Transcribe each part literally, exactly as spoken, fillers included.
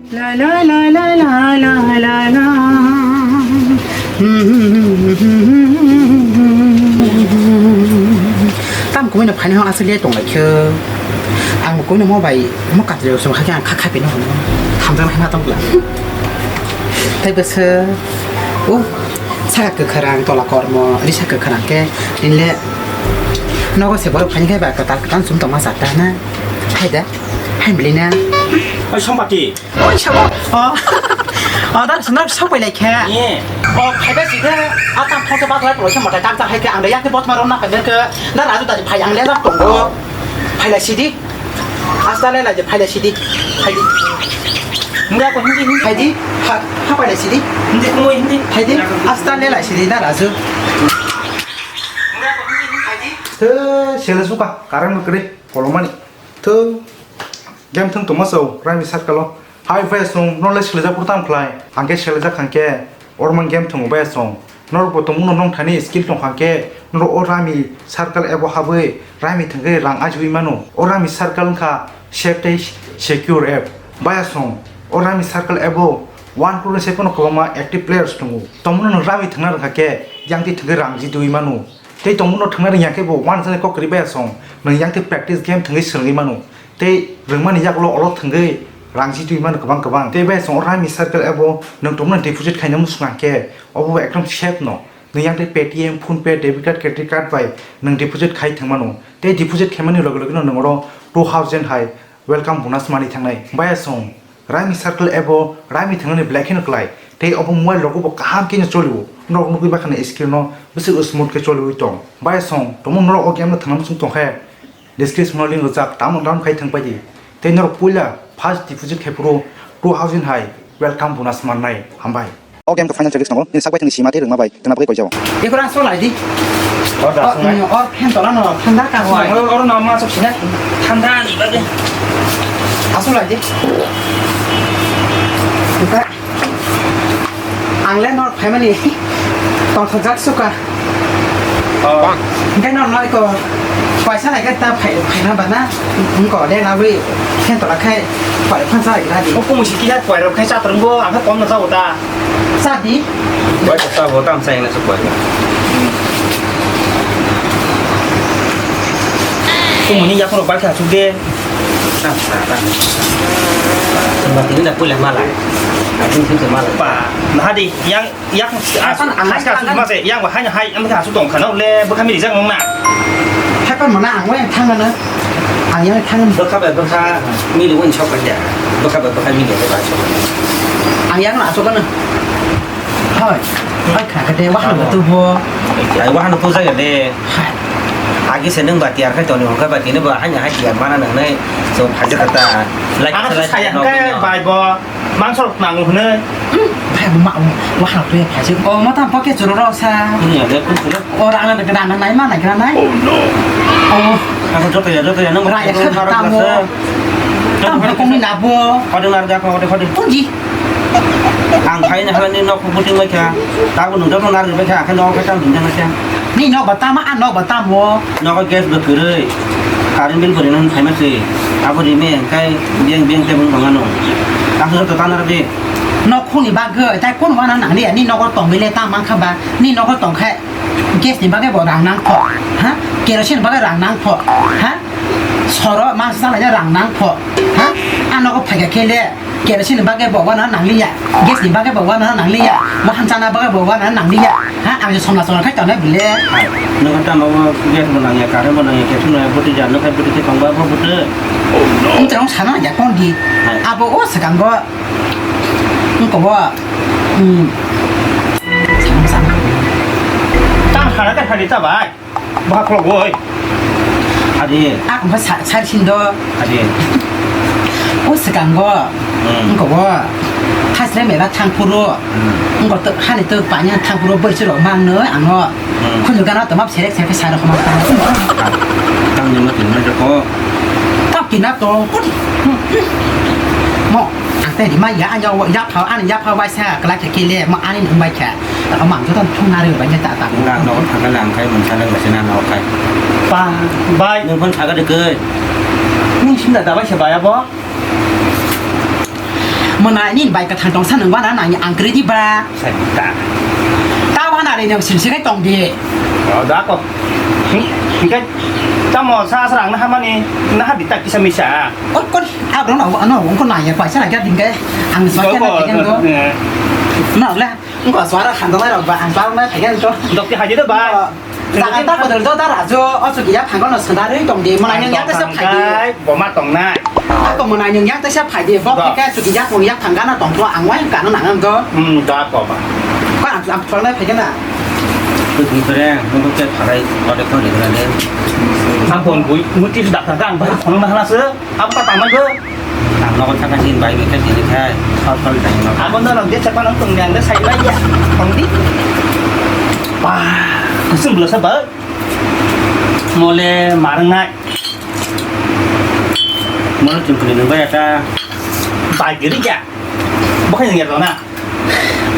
La la la la la la la la. Tam kumui no phaini hong aswk le tong lai khe. Ang kumui no mo bai mo katri rok song kha khe ang kha kha pino hwn. Thamjak hai ma tong bla. Tai bwswk. O saka kwkhwrang tola kormo risa kwkhwrang khe tinle nogo se borok phaini khe ba kwtal kwtal sum tongma sa ta na. Hai da. Hai bwlina. Oi Sompati. Oi sabo. O. O da sumrak sok pai lai khe. Ye. O phai ba si khe. A tam phai ba ba lai khe matai tak tak hai khe ang da yak bot maro na khe khe. Da raju da phai ang le da tongo. Phai lai sidi. Asta le lai phai lai sidi. Phai di. Hindi ako hindi hindi. Phai di. Ha ha phai lai sidi. Hindi ko hindi. Phai di. Asta le lai sidi da raju. Hindi ako hindi hindi. Phai di. Te sele suka karan kre kolomani. Thung. Game thung tongma sao, Raimi circle o. Hai bai song, no le selaijak pur tam khlai. Ang khe selaijak hang khe, orman game thungo bai song. Norok bo tongmung no nong thani skill tong hang khe, norok o Raimi circle abo habwi, Raimi thangwi rang ajui mano. O Raimi circle wngkha safe tei secure app. Bai song, o Raimi circle abo one crore ni se pono kwbangma active players tongo. Tongmung no Raimi thangna rwkha khe, yang twi thangwi rang jidui mano. Tei tongmung no thangna rwngya khe bo uansuknai kok kwrwi bai song, nwng yang tei practice game thangwi swrwngwi mano. Tei rwngmani yagulo olo thangwi rang jitwi mano kwbang kwbang. Tei bai song o Raimi circle abo nwng tongmung deposit khaina muchung khe obo ekdom safe no. Nwng yang tei Paytm, PhonePe, debit card, credit card bai nwng deposit khai thang mano. Tei deposit khaimani loge loge no nwng oro two thousand hai welcome bonus manwi thangnai. Bai song Raimi circle abo Raimi thangnani belai kheno klai. Tei obo mobile rogo bo kaham khe no cholio. Norok nugwi bakha ni screen no bwswk smooth khe choliwi tong. Bai song tongmung norok o game no thangna muchung tong khe description o link rijak tamo download khai thang pai di. Tei norok puila first deposit khai phuru two thousand hai welcome bonus mannai. Hambai. O game to final tricks tongo. Nini sak bai thangni sima tei rwngma bai twna bagwi koijao. Ekora so lai di. Or da sungai. Or phen tola no thanda ka hoi. Or no ma sok sina thanda ni bagwi. Aso lai di. Ang le nor family tongthokjak suka. Oh. Hingke nor noi ko paisa lai ke ta phai, phaina bana. Hingko le lawi khen tola khai pare phansa lai gra di. O kumu si kisa pore khai chatrung bo, ang kom na sa uta. Sa di. Bai ta sa bo tam sa ina su pore. Kumu ni ya ko bai kha su de. Tam sa ta. Ba ti na pule mala. Atin su mala. Pa, na di yang Yang asan ang haska asuk mase, yang ba haino hai, ang hasu tong khana, le bwkha mili jak nung na. Hakan mana ang wai thang na. Ang yang thang. Bwkha bai bwkha mili won chok ya. Bwkha bai bwkha mili ba chok. Ang yang na asuk na. Hoi. Hoi kha kade wah na tu bo. Ai wah na tu jak de. Hai. Agi se nung ba tiar khai toni hongka ba tini ba haino hai tiar mana nang nai. So phajak ta. Like. Ang su saya kai bai bo. Mangso rok nango hwnwi. Bai, ma, ma, wa ha, twi phaising. O, ma, tamo pocket choro rok sa. Ni ya, de, kun, kun. O, rana de, rana nai, ma, nai, rana nai. Oh, no. O. Ako joto ya, joto ya, nang. Raya kha tamo. Tamo kong ni nabo. Kode nar ga, kode, kode. Kunji. Ang khai na hala ni nok buting bai kha. Tabo nung joto nar bai kha, akhai nok kha tamo ding na kha. Ni nok ba tamo, a nok ba tamo. Nogo gas bo kwrwi, current bill bo rina phaima se. Abo rime hwnkhe biyang biyang khe bwng tongmano. Aswk joto tana rwdi. Nok khungni bagwi, tai kun wana nangli ani nogo tongwi le tang mankha ba, ni nogo tongkhe gas ni bagwi bo rang nangkho, ha? Kerosene bagwi rang nangkho, ha? Soro mangsa salaina rang nangkho, ha? A nogo phaikha khe le, Kerosene ni bagwi bo wana nangliya, gas ni bagwi bo wana nangliya, wahan chana bagwi bo wana nangliya. Ha, ang somla somla khai tongnai bile. Hai, nokha tamo gas bo nangya, current bo nangya, kerosene bo nangya, bwtwi jar nokha bwtwi khe tongba bo bwtwi. Wng tong sana ya kondi. Hai. Abo o swkang bo. Wng kobo. Hmm. Sama sama. Tang khana ta khani ta bai. Bwkha khulogwi. Adi. Ang ba sa-, sar sindo. Adi. O swkango. Hmm. Wngko bo. Thasre mela thangphuru. Hmm. Wngko to, hani to panya thangphuru bwswk rok mangno ano. Hmm. Khunju gana to map serek serek sa rok ma. Tang ni ma tin ma jako. Tap kina to. Mo. Ang tei di ma ya, ang ya, ya pha, ang ya pha waisa, kala khe kele, mo ani nung bai kha. Ako mang joto thung nari bai ta ta. Nga no thang kala ang kai mun sana ngasina no kai. Pa, bai. Nung pun thaga de kai. Nung sinda da bai se bai abo. Mwnai nini bai kwthang tongsa nwng bana nangni ang kwrwi di ba. Sai ta. Ta bana re nwng sim sikai tong di. O da ko. Hikai tamo sa asra ang naha mani naha di tak kisa misa. Kot kot abro no no ko nai ya paisa lagi ding ke. Ang so ke na ke do. Na le. Ko suara khandang rok ba ang tang na thaigen to. Dok ti haji do ba. Jaga ta bodol do da raju o chuki ya phango no sanda rwi tong di mwnai nwng yak ta sa phai di. Boma tong nai. Ako mwnai nwng yak ta sa phai di bok ke chuki yak nwng yak phang gana tong to ang wai ka no nang do. Hmm da ko ba. Ko ang ang thol nai phai gana. Chuki kore nwng ko ke pharai ko de ko de de. Ang bon bui muti da ka ang ba phone na hala se. Abo ta tangmani bo. Ang nogo thangkha chini bai bai khe chini khai. Sal sal tangmani. Abo no nang de chapa nang tong nang de sai bai ya. Tong di. Ba, kusum bela sa ba. Mole marngai. Mole chungkuni nang bai ata. Bai giri ya. Bo khai nang ya na.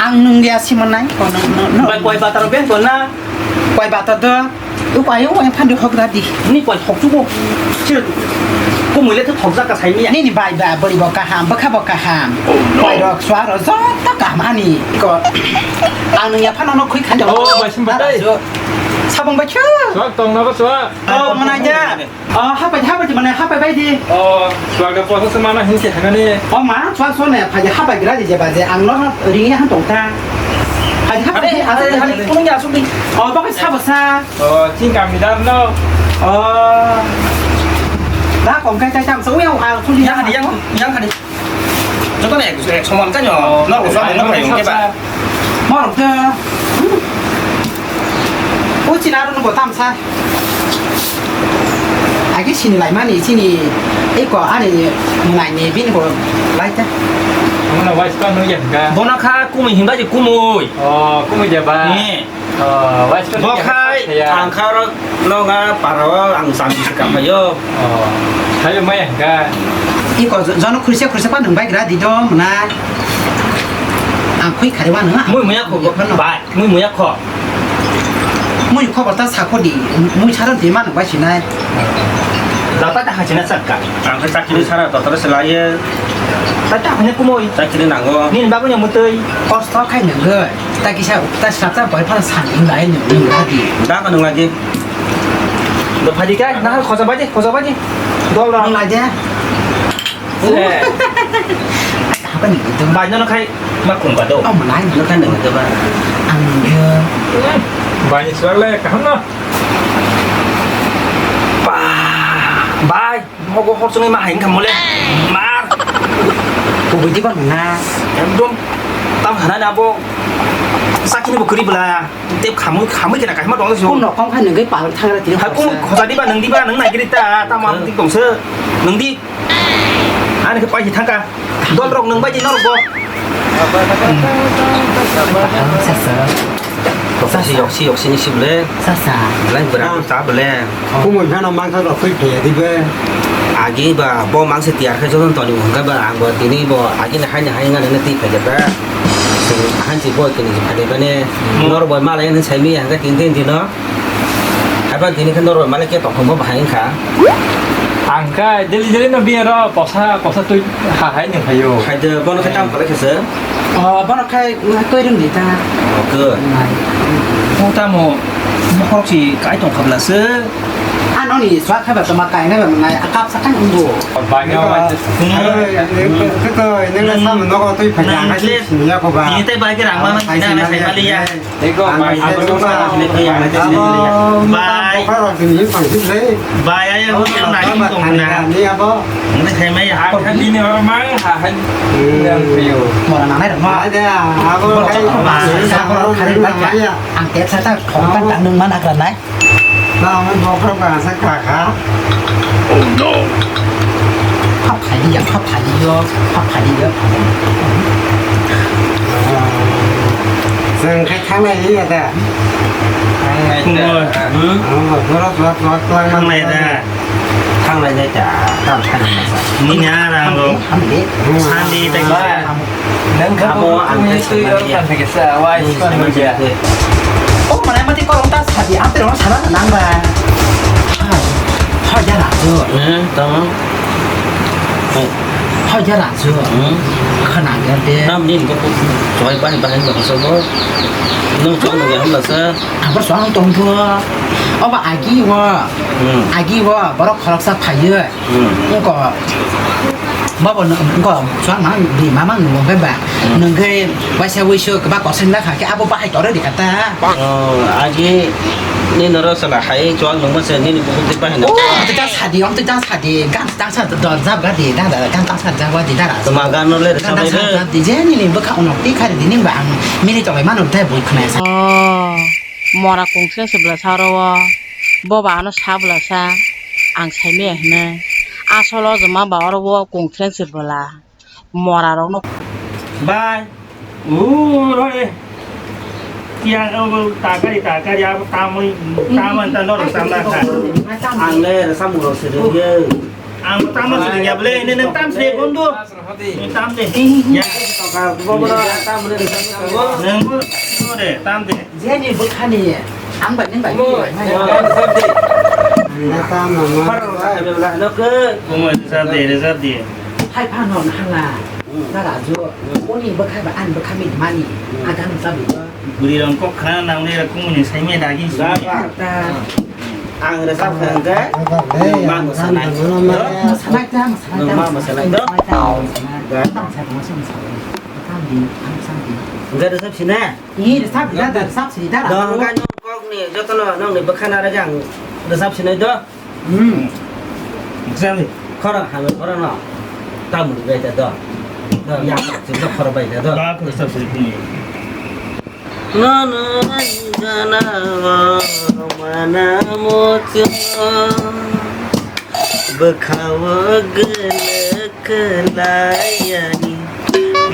Ang nung dia si manai. Ko no no no. Bai koi bata ro ben ko na. Koi bata do. Upai upai phandu hok dadi. Ni koi hok chuko. Sir. Ko muile to thok jaka sai ni. Ni ni bai ba bori bo kaham, bakha bo kaham. Koi rok swa ro joto kaham ani. Ko. Ang nung ya phano no khui khan. Oh, bai sim batai. Sabong bai chu. Swak tong na ba swak. Oh, manai ja. Oh, hapai, hapai, mane hapai bai di. Oh, swaga posa se mana hinse hangani. Oh, ma, swak so ne, phai hapai gra di je ba je, ang no ring ya han tong ta. Phai hapai, hapai, hapai, hapai, hapai, kunung ya sung di. Oh, bakai sabo sa. Oh, ching kami dar no. Oh. Da kong kai kai tam so yang ha sung di. Yang hadi, yang, yang hadi. Joto no ek, ek soman kanyo. Oh, norok swa, norok hai, keba. Morok de. O chini aro no bo tamsa. Agi sini lai mani chini. Eko ani nai ni bini bo lai ta. Mona wais pa no ya ga. Bono kha kumui himba je kumui. Oh, kumui je ba. Ni. Oh, wais pa no ya ga. Bo khai ang kha ro. Noga parao ang samji se kapaio. Oh. Hayo maya hingka. Iko jono khurse khurse pa nung bai gra di do muna. Ang khui khare wa nung. Mui muya kho bai, mui muya kho. Mui kho bata sakho di, mui sara di ma nung bai sinai. Data ta hachina sakka. Ang khe chakri sara dotore se laiye. Ta ta hanya kumoi. Chakri nango. Nin babu nya mutui. Kosto khai nung gai. Ta kisa ta srapta bai phano san nung lai nung nung lagi. Da ka nung lagi. Do phadi kai na khoja baje, khoja baje. Dol da. Nung lai de. Apa ni itu? Bai no khai ma kum ba do. Oh, malai no kan nung do ba. Ang yo. Bai ni suar le kaham no. Ba. Bai. Mogo hor songwi ma hai wngkha mole. Mar. Kubui diba nung na. Ekdom. Tam hana na bo. Sakini bo kuri bela. Tep khamui, khamui kena kahima tong sio. Kun rok kong kha nung palak thangra tini. Ha kun khosa diba nung diba nung nai giri ta. Tam ang tik tong se. Nung di. Ani ke pai thangka. Dol rok nung bai di norok bo. Sasa. Yoksi, yoksi, yoksi ni si bole. Sasa. Belai berang ta bole. Kumui phano mangsa rok khui phe di be. Agi ba bo mangsa tiar khe joton toni hwnka ba ang bo tini bo agi ni hai ni hai ngani na ti phe ba. Sing han si bo tini phe ba ne. Nor bo malai ni sai mi hwnka tin tin dino. Haiba tini khe norok malik khe tongthok bo bahai wngkha. Ang khe daily daily no biya rok kosa kosa twi ha hai ni phaio. Hai de bono khe tam khalai khe se. Oh, bono khai koi ring di ta. Oke. Mo tamo mo khorok si kai tong khabla se. Ano ni swa khai ba toma kai na ba nai akap sa kan umbu. Bai no bai. Koi nang na sam no ko twi phaja ngai si ya ko ba. Ni te bai ke rang ma na na sai mali ya. Eko bai. Bai. Bai, ayo, nang tong na. Ni abo. Nang khai mai ha. Ko bini oro mang ha ha. Yang prio. Mora nang nai rok ma. Ada, abo kai. Ang te sa ta khong kan tang nung ma nak ra nai. Nang mai bokra ba sa ka ka. Oh no. Phap phai di ya, phap phai di yo, phap phai di yo. Jeng khai thangnai ya da. Thangnai da. Hmm? Oh, borok borok borok lang. Thangnai da. Thangnai da. Tam thangnai da. Nini arang lo. Hamdi. Hamdi. Sandi tengsa. Nang kha abo ang twi yor kan theke sa wai span media. Oh, mana mati korong ta sadi, ante rong sana nang ba. Hai, hai, ya lah tu. Eh, tama. Eh. Thoi ya Raju. Hmm? Khana ya de. Nam ni ko choi bai bai no so bo. Nung chong ya hamla sa. Ang bo chong tong bo. Oba agi wo. Hmm. Agi wo borok khoroksa phaiyo. Hmm. Wngkha, bobo no, wngkha, chuwak ma, di mama nungo khe ba. Hmm. Nwng khe waisa wuisu kwbak kosom da kha khe abo bahai toro di kha ta. Oh, agi ni noro sala hai chuwak nungma se nini bukhuk di bahai na. Oh, tei ta sadi, om tei ta sadi, gan ta sa do jab ga di, da da, gan ta sa jab ga di, da da. Tuma gan no le. Gan ta sa jab di, je nini bwkha unok ti khari di, ning ba ang miri tolai mano tei bui khna sa. Oh, mora kung se se bla sa ro wo. Bo ba ano sa bwla sa, ang saimaya hinwi. Asol o jwma ba oro bo kung threng se bwla. Mora rokno. Bai. Uro e. Tiang abo takari takari abo tamoi taman ta noro samna kha. Ang le samung rok se rwgwi. Ang tamo se rwgya bwle, ini nang tam se bondo. Tam de. Ya. Nang bo de, tam de. Jeni bwkhani ang bai nang bai. Anda ta mama. Komo sa de, sa de. Hai phano hanga. Dara jo. Oni bwkha ba an bwkha mi mani. Agam sabi. Buri rong kok khana nauni ra kumuni sai me dagi. Ang rwchap kha hwnkhe nwng ma mwsanai. Mwsanai ta, mwsanai ta, ma mwsanai do. Mwsanai ta, mwsanai ta, mwsanai ta. Hwnkhe rwchap sina? Ih, rwchap sina da, rwchap sina da. Do hwnkhe nwng kokni jotono nwngni bwkhana rwgwi ang rwchap sinai do. Hmm. Khorang hamya khorang no. Tamoni bai ta do. Do ya, chwngno khorang bai ta do. Ba ko rwchap sini. Nono gana o mana mochung bwkhao gwlwk kwlaiyani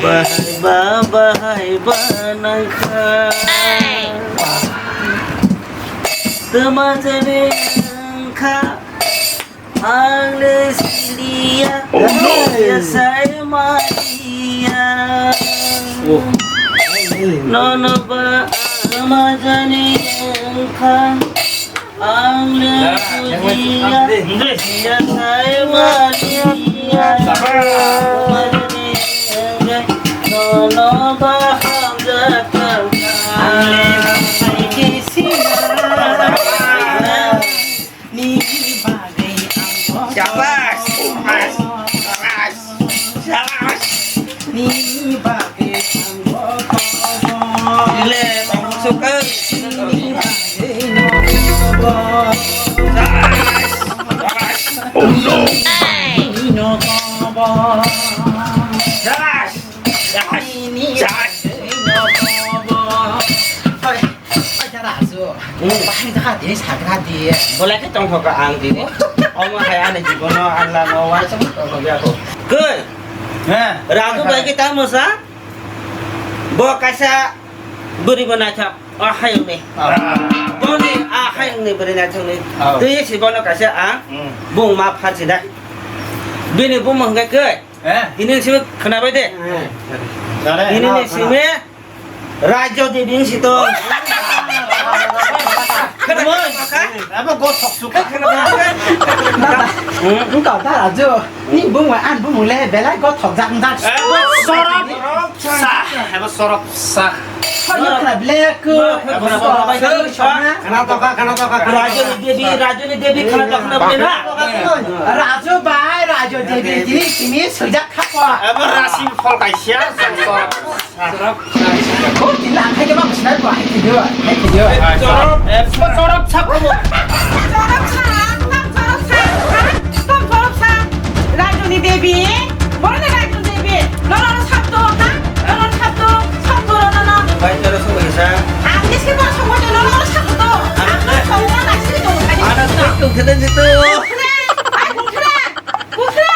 bahai ba bahai ba nangkha. Twma jani wngkha. Ang le siliya, oh no, ya sai maliya. Oh. Nono ba ama jani engkha. Ang le siliya, ya sai maliya. Nono ba hamjak. Ang le sai siliya. Nini bagwi ang bo. Shabash! Shabash! Shabash! Nini bagwi ang bo. Ile, tong sukang. Nini bagwi no bo. Shabash! Shabash! Oh no! Nini no bo. Shabash! Shabash! Nini bagwi no bo. Oi. Oi, ta Raju. Hmm. Bahai ta kha di, sakra di. Bolai khe tongthok kha ang di. Omo hai ani jibono, ang lama o waisa tongthok ya kho. Koi? He. Raju bai khe tamo sa? Bo kaisa bwrwi bo naithok. O hayung ni. Ah. Boni a hayung ni bwrwi naithok ni. Ah. Twi si bono kaisa ang. Hmm. Bung ma phachi da. Bini bumung hwnkhe koi? He? Ini si khwnabai de. He. Ini ni simi. Rajyo Devi wng si to. Khwnabai kha? Abo go thok suk. Khwnabai kha? Hmm? Wng kha ta Raju. Ni bumung an bumung le belai go thok jak jak. Abo sorok sa. Abo sorok sa. Khwnabai kha ble ku. Khwnabai kha? Khwnabai kha? Khwnabai kha? Rajyo Devi, Rajyo Devi khwnabai kha? Raju bai, Raju Devi, tini simi swijak kha po. Abo rasi phol kaisa, sorok. Sorok. Oh, tini ang khai khe ma mwsnai bo, hai khe dio, hai khe dio. Chorop, eh, chorop sa. Chorop sa, tam chorop sa, ha? Tam chorop sa. Rajuni Devi, boro ni Rajuni Devi. Nono no sap to, ha? Nono no sap to, sap to, nono no. Bai, chorop sa, bai, sa. Ang kis kis ma songmo to, nono no sap to. Ang no songmo na sri to, hai. Ana to, to, to, to. Bukre, ai bukre, bukre.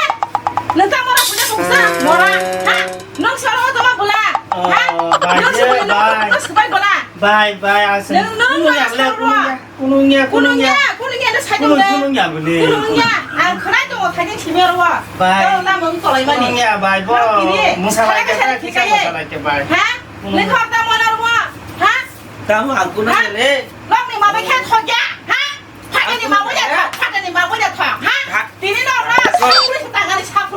Nang tamo na puja buksa, mora, ha? Nwng soro o toma bwla? Ha? Oh, bai, nwng se bwla, bai. Nwng se bai bwla? Bai, bai, ang se. Nwng, nwng, nwng ya, nwng ya, kunung ya, kunung ya, kunung ya. Kunung ya, kunung ya, nwng sai dong le. Kunung ya, bwle. Kunung ya, ang khwnai tongo, thaini simi oro. Bai. Tamo tamo tolai mani. Kunung ya, bai, bo. Nwng kiri. Mwsalai khe, kisa mwsalai khe, bai. Ha? Kunung ya. Nwng khorta mono ro. Ha? Tamo ang kunung ya le. Nwng ni ma bai khe thok ya. Ha? Phatani ma bai ya thok, phatani ma bai ya thok. Ha? Ha? Tini no ra, songri se tangani sapro.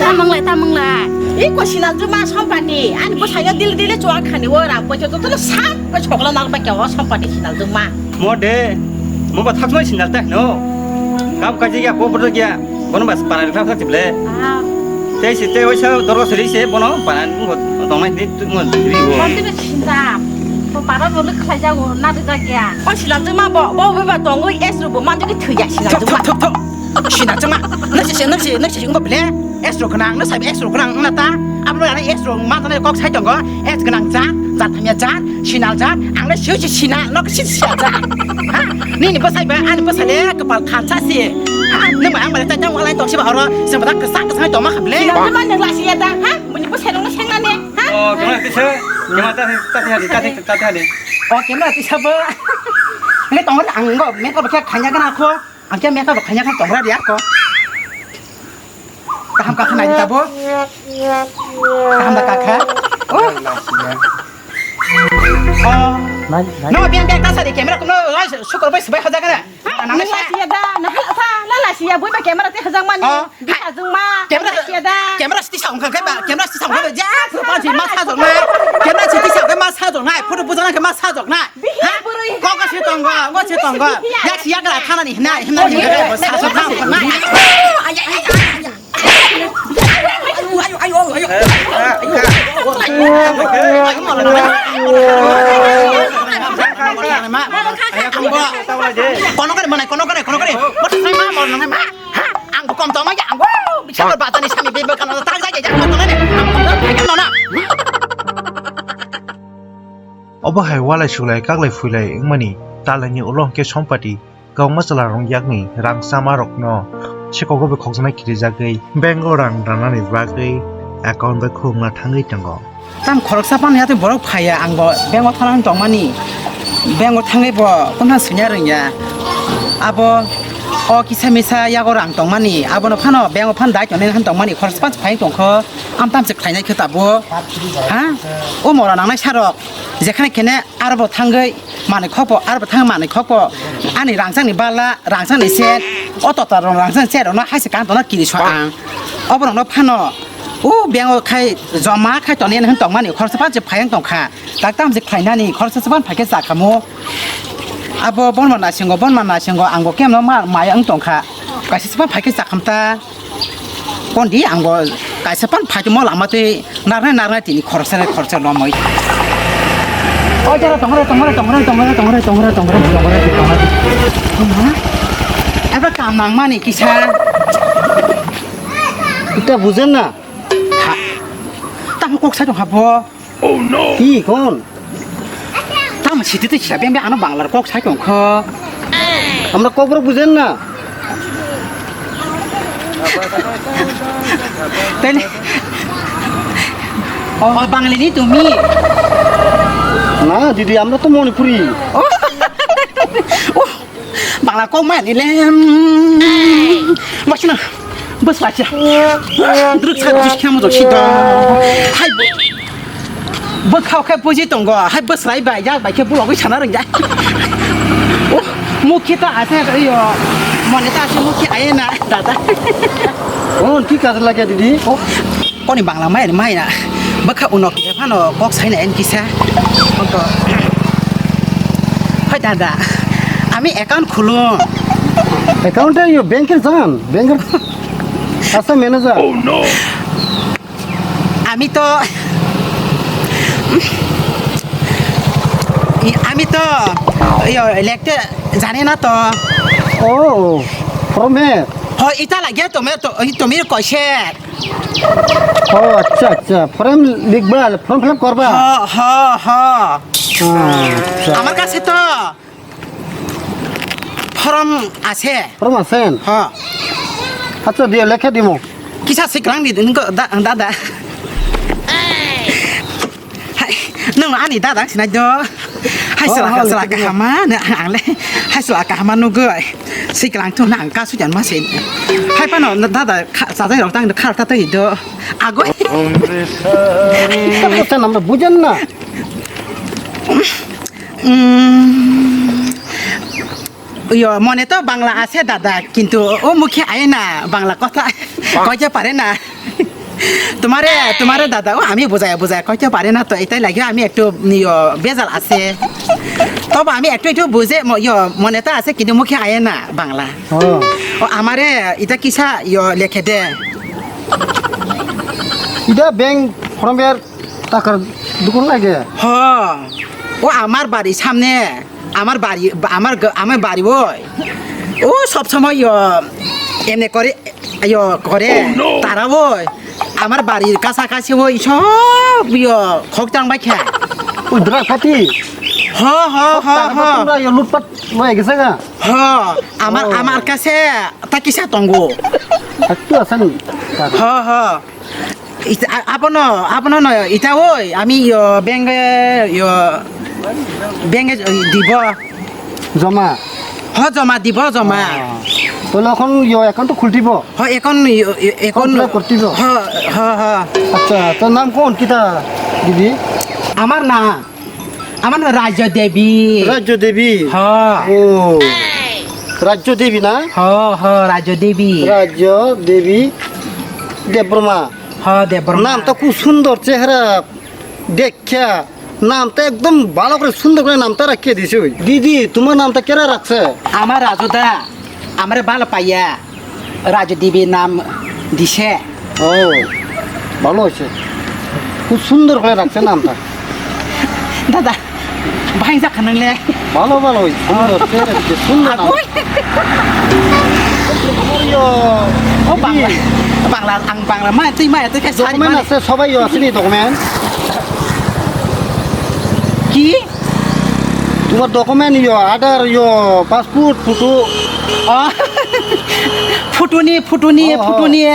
Tamang lai, tamang lai. Iko sinal juma sompati, ani bwsai no dil dil chuak khani ora, bwsai to to sap ko chokla nang ba kya sompati sinal juma. Mo de, mo ba thakmai sinal ta no. Kap kaji ya, ko bodo ya, bono bas paran thak thak tible. Ah. Tei si tei oisa dorgo seri se bono paran ngo tongnai di tu ngo di wo. Mo de sinta, ko para bo lek khai jago na de ja kya. O sinal juma bo, bo ba tongo es ru bo man de thuya sinal juma. Thok thok thok. Sinal juma, nasi se, nasi, nasi se ngo bile. Es rok nang, no sabi es rok nang na ta. Abo no es rok ma tane kok sai tongo. Es gnang jat, jat hamya jat, sinal jat. Ang le siu si sinal, no si si jat. Ha? Nini bwsai ba, ani bwsai le kapal khansa si. Ha? Nang ba ang ba ta jang walai tong si ba oro. Se ba ta kesa kesa tong ma khable. Sinal juma nang la si ya ta, ha? Buni bwsai rok no seng na ne, ha? Oh, kema tisa, kema ta ta ta ta ta ta ta. Oh, kema tisa ba. Ne tong ang go, me ko ba kha khanya kana ko. Ang khe mekha bo khaina kha tongra dia ko. Kaham ka khanai ta bo. Kaham da ka kha. Oh. Oh. Nai, nai. No biang biang kasa di camera ko no sukor bai subai hoja kana. Nang la siya da, nang la sa, la la siya bui ba camera te hajang man. Oh. Bisa jung ma. Camera siya da. Camera siti sa ungkha kai ba, camera siti sa ungkha ja. Photo pa ji ma sa jong nai. Camera siti sa kai ma sa jong nai. Photo bujana kai ma sa jong nai. Bihi bwrwi. Kok se tongo, kok se tongo. Ya siya kala thana ni hna, hna ni hna. Sa sa thang thang nai. Ayo, ayo, ayo. Kono kare manai, kono kare, kono kare. Bo thangma mo nang ma. Ha? Ang bo kom tongma ya, ang bo. Bisa berbatani sami bebe kan tak saja jangan kono ne. Ang kom tong, ang kom tong. Obo hai walai sulai kaklai phuilai wngmani talaini ulo hwnkhe sompati kwbangma chwla rwng yakni rang chama rokno sikogo bai khokjaknai kirijagwi bank o rang ranani bagwi account bai khulumna thangwi tongo. Tam khoroksa phano yatwi borok phaiya, ang bo bank o thangna tongmani, bank o thangwi bo kunu swngya rwngya. Abo o kisa misa yago rang tongmani, abono phano bank o phano dai tonwi han tongmani, khoroksa phano phai tongkho, am tam se khlainai khe tabuk, ha? O mora nangnai sarok, jekhane khene aro bo thangwi manwi khokbo, aro bo thangwi manwi khokbo, ani rangchakni bala, rangchakni set, o tota rok rangchakni set rokno haise kan tongna kiri so ang. Oborokno phano o bank o khai joma khai tonwi hinwi tongmani khoroksa phano se phai wng tongkha. Tak tam se khlainani khoroksa se phano phaikhe chakhamu. Abo bonma nasingo, bonma nasingo, ang bo kemno ma maya wng tongkha. Kaisa se phano phaikhe chakhamta. Kondi ang bo kaisa pan phaitimo lama twi narnai narnai tini khoroksa khoroksa lomoi. O jara tongre tongre tongre tongre tongre tongre tongre tongre tongre tongre. Ebe kam nangmani kisa. Ita bujen na? Tamo kok sa tong habo. Ki kon? Tamo siti twi sila beng beng ano Bangla kok sai tong kho. Amra kok borok bujen na? Tene. Oh, Bangla ni tumi? Na, didi, amra to Manipuri. Oh. Oh. Bangla kok mani le. Masina. Bus lacha. Druk sa druk khamu jok sida. Hai. Bwkhao khe buji tongo. Hai bus lai bai jak bai khe bulogwi sana rwng jak. Oh, mukhi to ase yo. Mone ta ase mukhi aye na dada. Oh, thik ase lage didi. Oh. Koni Bangla mai mai na. Bwkha unok khe phano kok sai na en kisa. Onto. Hoi dada. Ami account khulung. Account e yo bank er jan, bank er. Asa manager. Oh no. Ami to. Ami to. Yo lekte jane na to. Oh. From here. Ho ita lagya to me to, to me koise. Oh, acha, acha. Form likba, form fill up korba? Ha, ha, ha. Acha. Amar kache to form ache. Form ache? Ha. Acha, diyo, lekhe dimo. Kisa siklang di, nungko, da, dada. Hai, nwng ani dada sinai do. Hai, oh, sala, oh, sala kahama, ang le, hai, sala kahama nugui. Siklang tu nang kasu jan ma se. Hai pano dada sajai rok tang khar ta tei do. Agoi. Kata namra bujan na. Yo, mone to Bangla ase dada, kintu o mukhe aye na Bangla kotha koite pare na. তোমারে তোমারে দাদা, ও আমি বুঝাই বুঝাই কইতে পারে না তো, এটাই লাগে আমি একটু ইয়ো বেজাল আছে। তবে আমি একটু একটু বুঝে ম- ইয়ো মনে তো আছে, কিন্তু মুখে আয় না বাংলা। Oh. ও আমারে এটা কিসা ইয়ো লিখে দে। Ida bank from where takar dukun lage? হ। ও আমার বাড়ির সামনে, আমার বাড়ি, আমার গ- আমার বাড়ি ওই। ও সব সময় ইয়ো এমনি করে ইয়ো করে। Oh, no! তারা ওই আমার বাড়ির কাছাকাছি ওই সব ইয়ো খোক চাং বাইখা। Ui, drug party? হ, হ, হ, হ। তোমরা ইয়ো লুটপাট হয়ে গেছে গা? হ, আমার, Oh. আমার কাছে তা কিসা তঙ্গো। একটু আছেন? হ, হ। Ita, a- abono, abono no, ita oi, ami yo, benge, yo, benge, oi, dibo. জমা? Ho, joma dibo, joma. আহ, তাহলে এখন ইয়ো অ্যাকাউন্ট তো খুলতিব? Ho, ekon, yo, yo, ekon. Form fill up করতিব? Ho, ho, ho. আচ্ছা, তোর নাম কোন? কিতা দিদি? আমার না, আমার না রাজ্য দেবী। রাজ্য দেবী? Ho. ও, রাজ্য দেবী না? Ho, ho, রাজ্য দেবী। রাজ্য দেবী দেববর্মা। Ho, দেববর্মা। নামটা খুব সুন্দর, চেহারা দেখা, নামটা একদম ভালো করে সুন্দর করে নামটা রাখিয়ে দিছে ওই। দিদি, তোমার নামটা কেরা রাখছে? আমার রাজুদা, আমারে ভালো পাইয়া রাজু দেবী নাম দিছে। ও, ভালো হয়েছে। খুব সুন্দর করে রাখছে নামটা। দাদা, ভাই যা খানাইলে। ভালো, ভালো হয়েছে, সুন্দর, ঠিক আছে, সুন্দর নাম। ও বাংলা, বাংলা, আং বাংলা, মা, তুই মা, তুই কে সারি document মানে। আছে, সবাই আছে নি document? কি? তোমার document ইয়ো, আধার ইয়ো, passport, photo। ও, photo নিয়ে, photo নিয়ে, ও, ও। Photo নিয়ে,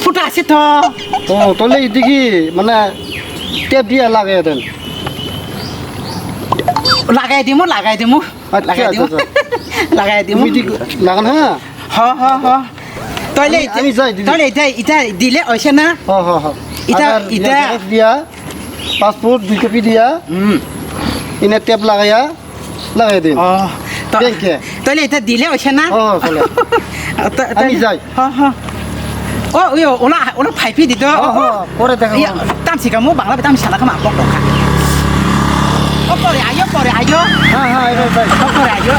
photo আছে তো। ও, তাহলে এদিকে মানে tape দিয়ে লাগিয়ে দেন। লাগাই দিমু, লাগাই দিমু, আচ্ছা, লাগাই দিমু, আচ্ছা, আচ্ছা। লাগাই দিমু। তুমি এদিকে লাগান, হ্যাঁ? হ, হ, হ। তাহলে আমি, আমি যাই, দিদি। তাহলে এটা, এটা দিলে হইছে না? হ, হ, হ। এটা, আধার দিয়া, এটা। Xerox দিয়া, passport দুই copy দিয়া, হুম। ইনে tape লাগাইয়া, লাগাই দিন। ও, তো, ব্যাংকে। তাহলে এটা দিলে হইছে না? হ, হ, চলে। তো, আমি তাহলে যাই। হ, হ। ও, ওই, ওলা, ওলা ফাইফি দিত। হ, হ, পরে দেখা ইয়া, হবে। Tamsi kamu bangla tamsi sana kama pok pok. O pore ayo, pore ayo. হ্যাঁ, হ্যাঁ, এবার যাই। O pore ayo.